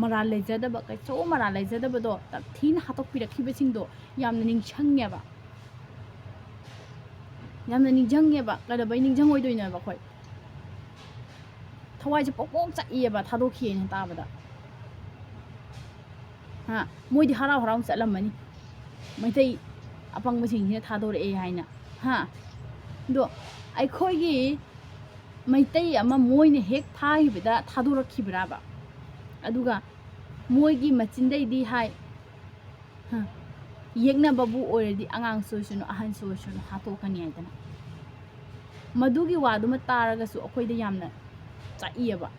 ꯃꯔꯥꯜ ꯂꯩꯖꯗꯕ, ꯀꯩꯁꯨ ꯃꯔꯥꯜ ꯂꯩꯖꯗꯕꯗꯣ ꯇꯛꯊꯤꯅ ꯍꯥꯠꯇꯣꯛꯄꯤꯔꯛꯈꯤꯕꯁꯤꯡꯗꯣ ꯌꯥꯝꯅ ꯅꯤꯡꯁꯤꯡꯉꯦꯕ꯫ ꯌꯥꯝꯅ ꯅꯤꯡꯁꯤꯡꯉꯦꯕ꯫ ꯀꯩꯗꯧꯕꯩ ꯅꯤꯡꯁꯤꯡꯉꯣꯏꯗꯣꯏꯅꯣꯕ ꯑꯩꯈꯣꯏ? ꯊꯋꯥꯏꯁꯦ ꯄꯣꯛ ꯄꯣꯛ ꯆꯥꯛꯏꯑꯕ ꯊꯥꯗꯣꯛꯈꯤꯑꯅ ꯇꯥꯕꯗ꯫ ꯍꯥ? ꯃꯣꯏꯗꯤ ꯍꯔꯥꯎ ꯍꯔꯥꯎ ꯆꯠꯂꯝꯃꯅꯤ, ꯃꯩꯇꯩ ꯑꯄꯪꯕꯁꯤꯡꯁꯤꯅ ꯊꯥꯗꯣꯔꯛꯑꯦ ꯍꯥꯏꯅ꯫ ꯍꯥ? ꯑꯗꯣ ꯑꯩꯈꯣꯏꯒꯤ ꯃꯩꯇꯩ ꯑꯃ ꯃꯣꯏꯅ ꯍꯦꯛ ꯐꯥꯈꯤꯕꯗ ꯊꯥꯗꯣꯔꯛꯈꯤꯕ꯭ꯔꯥꯕ? ꯑꯗꯨꯒ ꯃꯣꯏꯒꯤ ꯃꯆꯤꯟꯗꯩꯗꯤ ꯍꯥꯏ, ꯍ, ꯌꯦꯛꯅꯕꯕꯨ ꯑꯣꯏꯔꯗꯤ ꯑꯉꯥꯡꯁꯨ ꯑꯣꯏꯁꯅꯨ, ꯑꯍꯟꯁꯨ ꯑꯣꯏꯁꯅꯨ, ꯍꯥꯠꯇꯣꯛꯀꯅꯤ ꯍꯥꯏꯗꯅ꯫ ꯃꯗꯨꯒꯤ ꯋꯥꯗꯨꯃ ꯇꯥꯔꯒꯁꯨ ꯑꯩꯈꯣꯏꯗ ꯌꯥꯝꯅ ꯆꯥꯛꯏꯑꯕ꯫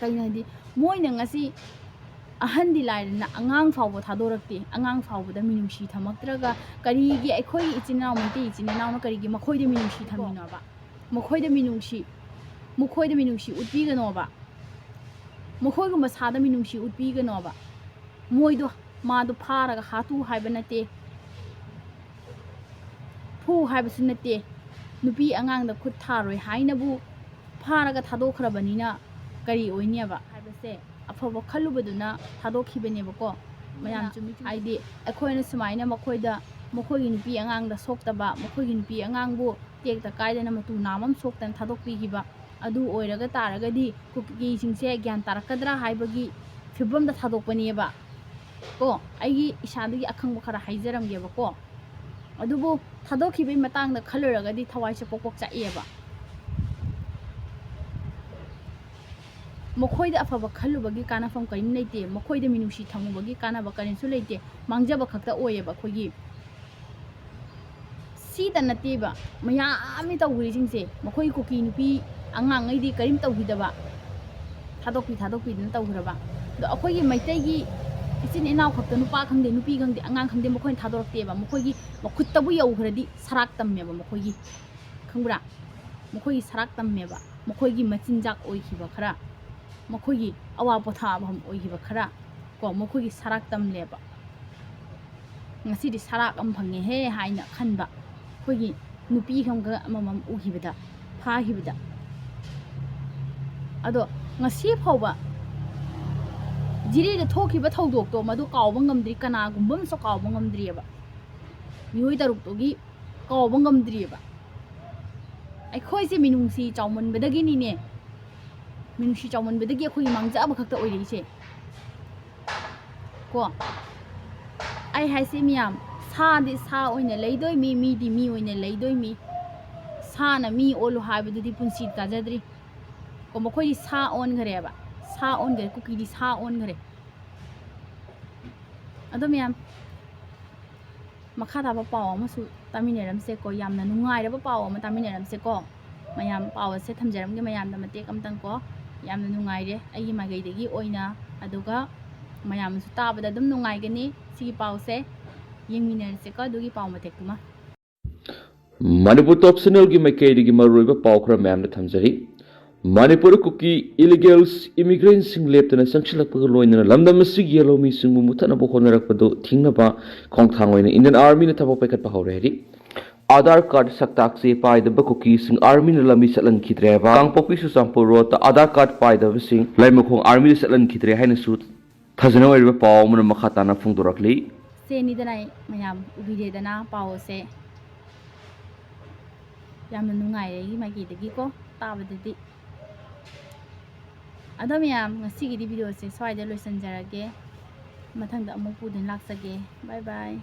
ꯀꯩꯅꯣ ꯍꯥꯏꯗꯤ, ꯃꯣꯏꯅ ꯉꯁꯤ ꯑꯍꯟꯗꯤ ꯂꯥꯏꯔꯅ ꯑꯉꯥꯡ ꯐꯥꯎꯕ ꯊꯥꯗꯣꯔꯛꯇꯦ꯫ ꯑꯉꯥꯡ ꯐꯥꯎꯕꯗ ꯃꯤꯅꯨꯡꯁꯤ ꯊꯝꯃꯛꯇ꯭ꯔꯒ ꯀꯔꯤꯒꯤ ꯑꯩꯈꯣꯏꯒꯤ ꯏꯆꯤꯟ ꯏꯅꯥꯎ, ꯃꯩꯇꯩ ꯏꯆꯤꯟ ꯏꯅꯥꯎꯅ ꯀꯔꯤꯒꯤ ꯃꯈꯣꯏꯗ ꯃꯤꯅꯨꯡꯁꯤ ꯊꯝꯃꯤꯅꯣꯕ? ꯃꯈꯣꯏꯗ ꯃꯤꯅꯨꯡꯁꯤ, ꯃꯈꯣꯏꯗ ꯃꯤꯅꯨꯡꯁꯤ ꯎꯠꯄꯤꯒꯅꯣꯕ꯫ ꯃꯈꯣꯏꯒꯨꯝꯕ ꯁꯥꯗ ꯃꯤꯅꯨꯡꯁꯤ ꯎꯠꯄꯤꯒꯅꯣꯕ꯫ ꯃꯣꯏꯗꯣ, ꯃꯥꯗꯣ ꯐꯥꯔꯒ ꯍꯥꯠꯇꯨ ꯍꯥꯏꯕ ꯅꯠꯇꯦ, ꯐꯨ ꯍꯥꯏꯕꯁꯨ ꯅꯠꯇꯦ꯫ ꯅꯨꯄꯤ ꯑꯉꯥꯡꯗ ꯈꯨꯠ ꯊꯥꯔꯣꯏ ꯍꯥꯏꯅꯕꯨ ꯐꯥꯔꯒ ꯊꯥꯗꯣꯛꯈ꯭ꯔꯕꯅꯤꯅ ꯀꯔꯤ ꯑꯣꯏꯅꯤꯕ ꯍꯥꯏꯕꯁꯦ ꯑꯐꯕ ꯈꯜꯂꯨꯕꯗꯨꯅ ꯊꯥꯗꯣꯛꯈꯤꯕꯅꯦꯕꯀꯣ꯫ ꯃꯌꯥꯝ ꯆꯨꯝꯃꯤ, ꯆꯨꯝꯃꯤ꯫ ꯍꯥꯏꯗꯤ ꯑꯩꯈꯣꯏꯅ ꯁꯨꯃꯥꯏꯅ ꯃꯈꯣꯏꯗ, ꯃꯈꯣꯏꯒꯤ ꯅꯨꯄꯤ ꯑꯉꯥꯡꯗ ꯁꯣꯛꯇꯕ, ꯃꯈꯣꯏꯒꯤ ꯅꯨꯄꯤ ꯑꯉꯥꯡꯕꯨ ꯇꯦꯛꯇ ꯀꯥꯏꯗꯅ ꯃꯇꯨ ꯅꯥꯝ ꯑꯃ ꯁꯣꯛꯇꯅ ꯊꯥꯗꯣꯛꯄꯤꯈꯤꯕ, ꯑꯗꯨ ꯑꯣꯏꯔꯒ ꯇꯥꯔꯒꯗꯤ ꯀꯨꯀꯤꯁꯤꯡꯁꯦ ꯒ꯭ꯌꯥꯟ ꯇꯥꯔꯛꯀꯗ꯭ꯔꯥ ꯍꯥꯏꯕꯒꯤ ꯐꯤꯕꯝꯗ ꯊꯥꯗꯣꯛꯄꯅꯦꯕ꯫ ꯀꯣ, ꯑꯩꯒꯤ ꯏꯁꯥꯗꯒꯤ ꯑꯈꯪꯕ ꯈꯔ ꯍꯥꯏꯖꯔꯝꯒꯦꯕꯀꯣ꯫ ꯑꯗꯨꯕꯨ ꯊꯥꯗꯣꯛꯈꯤꯕꯒꯤ ꯃꯇꯥꯡꯗ ꯈꯜꯂꯨꯔꯒꯗꯤ ꯊꯋꯥꯏꯁꯦ ꯄꯣꯛ ꯄꯣꯛ ꯆꯥꯛꯑꯦꯕ꯫ ꯃꯈꯣꯏꯗ ꯑꯐꯕ ꯈꯜꯂꯨꯕꯒꯤ ꯀꯥꯟꯅꯐꯝ ꯀꯔꯤꯝ ꯂꯩꯇꯦ, ꯃꯈꯣꯏꯗ ꯃꯤꯅꯨꯡꯁꯤ ꯊꯝꯃꯨꯕꯒꯤ ꯀꯥꯟꯅꯕ ꯀꯔꯤꯝꯁꯨ ꯂꯩꯇꯦ, ꯃꯥꯡꯖꯕ ꯈꯛꯇ ꯑꯣꯏꯌꯦꯕ ꯑꯩꯈꯣꯏꯒꯤ꯫ ꯁꯤꯇ ꯅꯠꯇꯦꯕ, ꯃꯌꯥꯝ ꯑꯃ ꯇꯧꯈ꯭ꯔꯤꯁꯤꯡꯁꯦ, ꯃꯈꯣꯏ ꯀꯨꯀꯤ ꯅꯨꯄꯤ ꯑꯉꯥꯡꯉꯩꯗꯤ ꯀꯔꯤꯝ ꯇꯧꯈꯤꯗꯕ, ꯊꯥꯗꯣꯛꯄꯤ ꯊꯥꯗꯣꯛꯄꯤꯗꯅ ꯇꯧꯈ꯭ꯔꯕ꯫ ꯑꯗꯣ ꯑꯩꯈꯣꯏꯒꯤ ꯃꯩꯇꯩꯒꯤ ꯏꯆꯤꯟ ꯏꯅꯥꯎ ꯈꯛꯇ, ꯅꯨꯄꯥ ꯈꯪꯗꯦ ꯅꯨꯄꯤ ꯈꯪꯗꯦ ꯑꯉꯥꯡ ꯈꯪꯗꯦ, ꯃꯈꯣꯏꯅ ꯊꯥꯗꯣꯔꯛꯇꯦꯕ꯫ ꯃꯈꯣꯏꯒꯤ ꯃꯈꯨꯠꯇꯕꯨ ꯌꯧꯈ꯭ꯔꯗꯤ ꯁꯔꯥꯛ ꯇꯝꯃꯦꯕ ꯃꯈꯣꯏꯒꯤ, ꯈꯪꯕ꯭ꯔꯥ? ꯃꯈꯣꯏꯒꯤ ꯁꯔꯥꯛ ꯇꯝꯃꯦꯕ, ꯃꯈꯣꯏꯒꯤ ꯃꯆꯤꯟꯖꯥꯛ ꯑꯣꯏꯈꯤꯕ ꯈꯔ, ꯃꯈꯣꯏꯒꯤ ꯑꯋꯥ ꯄꯣꯊꯥꯐꯝ ꯑꯣꯏꯈꯤꯕ ꯈꯔ ꯀꯣ, ꯃꯈꯣꯏꯒꯤ ꯁꯔꯥꯛ ꯇꯝꯂꯦꯕ꯫ ꯉꯁꯤꯗꯤ ꯁꯔꯥꯛ ꯑꯃ ꯐꯪꯉꯦꯍꯦ ꯍꯥꯏꯅ ꯈꯟꯕ, ꯑꯩꯈꯣꯏꯒꯤ ꯅꯨꯄꯤ ꯑꯃꯒ ꯑꯃꯃꯝ ꯎꯈꯤꯕꯗ, ꯐꯥꯈꯤꯕꯗ꯫ ꯑꯗꯣ ꯉꯁꯤ ꯐꯥꯎꯕ ꯖꯤꯔꯤꯗ ꯊꯣꯛꯈꯤꯕ ꯊꯧꯗꯣꯛꯇꯣ ꯃꯗꯨ ꯀꯥꯎꯕ ꯉꯝꯗ꯭ꯔꯤ, ꯀꯅꯥꯒꯨꯝꯕ ꯑꯃꯁꯨ ꯀꯥꯎꯕ ꯉꯝꯗ꯭ꯔꯤꯑꯕ꯫ ꯃꯤꯑꯣꯏ ꯇꯔꯨꯛꯇꯨꯒꯤ ꯀꯥꯎꯕ ꯉꯝꯗ꯭ꯔꯤꯑꯕ꯫ ꯑꯩꯈꯣꯏꯁꯦ ꯃꯤꯅꯨꯡꯁꯤ ꯆꯥꯎꯃꯟꯕꯗꯒꯤꯅꯤꯅꯦ, ꯃꯤꯅꯨꯡꯁꯤ ꯆꯥꯎꯃꯟꯕꯗꯒꯤ ꯑꯩꯈꯣꯏꯒꯤ ꯃꯥꯡꯖꯕ ꯈꯛꯇ ꯑꯣꯏꯔꯛꯏꯁꯦ ꯀꯣ꯫ ꯑꯩ ꯍꯥꯏꯁꯦ ꯃꯌꯥꯝ, ꯁꯥꯗꯤ ꯁꯥ ꯑꯣꯏꯅ ꯂꯩꯗꯣꯏꯃꯤ, ꯃꯤꯗꯤ ꯃꯤ ꯑꯣꯏꯅ ꯂꯩꯗꯣꯏꯃꯤ꯫ ꯁꯥꯅ ꯃꯤ ꯑꯣꯜꯂꯨ ꯍꯥꯏꯕꯗꯨꯗꯤ ꯄꯨꯟꯁꯤ ꯇꯥꯖꯗ꯭ꯔꯤ ꯀꯣ꯫ ꯃꯈꯣꯏꯗꯤ ꯁꯥ ꯑꯣꯟꯈ꯭ꯔꯦꯕ, ꯁꯥ ꯑꯣꯟꯈ꯭ꯔꯦ, ꯀꯨꯀꯤꯗꯤ ꯁꯥ ꯑꯣꯟꯈ꯭ꯔꯦ꯫ ꯑꯗꯣ ꯃꯌꯥꯝ, ꯃꯈꯥ ꯇꯥꯕ ꯄꯥꯎ ꯑꯃꯁꯨ ꯇꯥꯃꯤꯟꯅꯔꯝꯁꯦꯀꯣ꯫ ꯌꯥꯝꯅ ꯅꯨꯡꯉꯥꯏꯔꯕ ꯄꯥꯎ ꯑꯃ ꯇꯥꯃꯤꯟꯅꯔꯝꯁꯦꯀꯣ꯫ ꯃꯌꯥꯝ, ꯄꯥꯎ ꯑꯁꯦ ꯊꯝꯖꯔꯝꯒꯦ ꯃꯌꯥꯝꯗ ꯃꯇꯦꯛ ꯑꯃꯇꯪꯀꯣ꯫ ꯌꯥꯝꯅ ꯅꯨꯡꯉꯥꯏꯔꯦ ꯑꯩꯒꯤ ꯃꯥꯏꯀꯩꯗꯒꯤ ꯑꯣꯏꯅ, ꯑꯗꯨꯒ ꯃꯌꯥꯝꯅꯁꯨ ꯇꯥꯕꯗ ꯑꯗꯨꯝ ꯅꯨꯡꯉꯥꯏꯒꯅꯤ ꯁꯤꯒꯤ ꯄꯥꯎꯁꯦ꯫ ꯌꯦꯡꯃꯤꯟꯅꯔꯁꯦꯀꯣ ꯑꯗꯨꯒꯤ ꯄꯥꯎ ꯃꯇꯦꯛꯇꯨꯃ꯫ ꯃꯅꯤꯄꯨꯔ ꯇꯣꯞ ꯆꯦꯅꯦꯜꯒꯤ ꯃꯥꯏꯀꯩꯗꯒꯤ ꯃꯔꯨꯑꯣꯏꯕ ꯄꯥꯎ ꯈꯔ ꯃꯌꯥꯝꯗ ꯊꯝꯖꯔꯤ꯫ ꯃꯅꯤꯄꯨꯔꯗ ꯀꯨꯀꯤ ꯏꯂꯤꯒꯦꯜꯁ ꯏꯃꯤꯒ꯭ꯔꯦꯟꯁꯤꯡ ꯂꯦꯞꯇꯅ ꯆꯪꯁꯤꯜꯂꯛꯄꯒ ꯂꯣꯏꯅꯅ ꯂꯝꯗꯝ ꯑꯁꯤꯒꯤ ꯌꯦꯜꯍꯧꯃꯤꯁꯤꯡꯕꯨ ꯃꯨꯊꯠꯅꯕ ꯍꯣꯠꯅꯔꯛꯄꯗꯨ ꯊꯤꯡꯅꯕ ꯈꯣꯡꯊꯥꯡ ꯑꯣꯏꯅ ꯏꯟꯗꯤꯌꯟ ꯑꯥꯔꯃꯤꯅ ꯊꯕꯛ ꯄꯥꯏꯈꯠꯄ ꯍꯧꯔꯦ ꯍꯥꯏꯔꯤ꯫ ꯑꯥꯙꯥꯔ ꯀꯥꯔꯗ ꯁꯛꯇꯥꯛ ꯆꯦ ꯄꯥꯏꯗꯕ ꯀꯨꯀꯤꯁꯤꯡ ꯑꯥꯔꯃꯤꯅ ꯂꯝꯕꯤ ꯆꯠꯍꯟꯈꯤꯗ꯭ꯔꯦ ꯍꯥꯏꯕ꯫ ꯀꯥꯡꯄꯣꯛꯄꯤ ꯆꯨꯔꯆꯥꯟꯄꯨꯔ ꯔꯣꯗꯇ ꯑꯥꯙꯥꯔ ꯀꯥꯔꯗ ꯄꯥꯏꯗꯕꯁꯤꯡ ꯂꯩꯃꯈꯣꯡ ꯑꯥꯔꯃꯤꯅ ꯆꯠꯍꯟꯈꯤꯗ꯭ꯔꯦ ꯍꯥꯏꯅꯁꯨ ꯊꯥꯖꯅ ꯑꯣꯏꯔꯤꯕ ꯄꯥꯎ ꯑꯃꯅ ꯃꯈꯥ ꯇꯥꯅ ꯐꯣꯡꯗꯣꯔꯛꯂꯤ꯫ ꯁꯦꯅꯤꯗꯅ ꯃꯌꯥꯝ ꯎꯕꯤꯔꯦꯗꯅ ꯄꯥꯎ ꯑꯁꯦ꯫ ꯌꯥꯝꯅ ꯅꯨꯡꯉꯥꯏꯔꯦ ꯑꯩꯒꯤ ꯃꯥꯏꯀꯩꯗꯒꯤꯀꯣ ꯇꯥꯕꯗꯗꯤ꯫ ꯑꯗꯣ ꯃꯌꯥꯝ, ꯉꯁꯤꯒꯤꯗꯤ ꯚꯤꯗꯤꯑꯣꯁꯦ ꯁ꯭ꯋꯥꯏꯗ ꯂꯣꯏꯁꯤꯟꯖꯔꯒꯦ꯫ ꯃꯊꯪꯗ ꯑꯃꯨꯛ ꯄꯨꯗꯨꯅ ꯂꯥꯛꯆꯒꯦ꯫ ꯕꯥꯏ ꯕꯥꯏ꯫